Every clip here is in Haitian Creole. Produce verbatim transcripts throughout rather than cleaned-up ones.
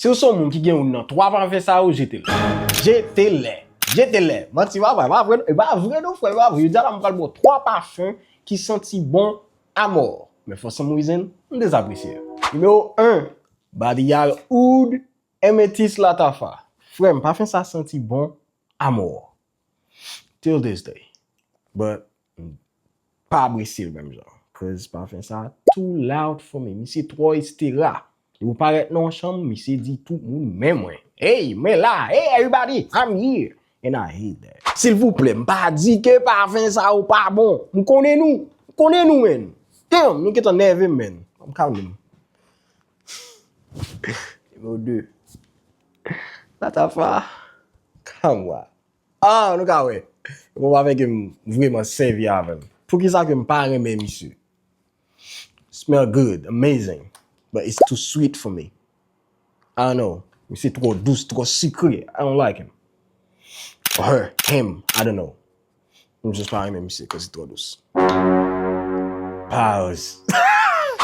Si w se yon moun ki gen youn nan twa pafen sa yo, jete l. Jete l. Jete l. Manti, pa vre, pa vre, e pa vre non, frè, pa vre. Jodi a la, m pral ba w twa pafen ki santi bon amò. Men for some reason, m dezapresye yo. Nimewo en, Body Oud, Amethyst Lattafa. Frè m, pafen sa santi bon amò. Till this day. But, m pa apresye l menm jan. Cause pafen sa too loud for me. Misye twò estera. Li pou parèt nan yon chanm, misye di tout moun, "Men mwen. Hey, mwen la. Hey, everybody, I'm here." And I hate that. Silvouplè, m pa di ke pafen sa yo pa bon. M konnen nou. M konnen nou, men. Damn, nou gentan nève m, men. M kalme m. Nimewo de. Lattafa. Come on. Ah, nou ka wè. Bon, pa fè ke m vreman sèvi avè l. Poukisa ke m pa renmen misye? Smell good, amazing, but it's too sweet for me. I don't know. Misye twò dous, twò sikre. I don't like him. Or her, him, I don't know. M just pa renmen misye, cause li twò dous. Pause.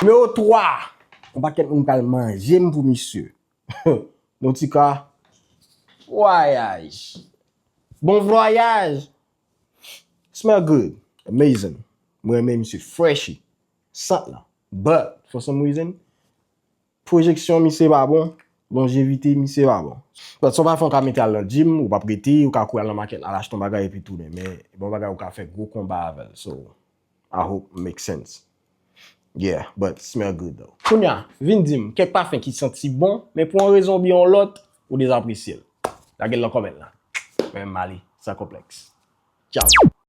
Nimewo twa. Yon pakèt moun pral manje m pou misye. Nautica, vwayaj. Bon vwayaj. Smell good. Amazing. Mwen renmen misye freshy. Sant lan. But, for some reason, pwojeksyon misye pa bon. Lonjevite misye pa bon. But, se yon pafen w ka mete al nan gym, ou p ap rete, ou ka kouri al nan makèt, al achte yon bagay epi tounen. Men, bon bagay, ou ka fè gwo konba avè l. So, I hope make sense. Yeah, but smell good though. Kounye a, vin di m kèk pafen ki santi bon, men pou yon rezon oubyen yon lòt, ou dezapresye l. Lage l nan kòmènt la. Mwen menm m ale, san konplèks. Ciao.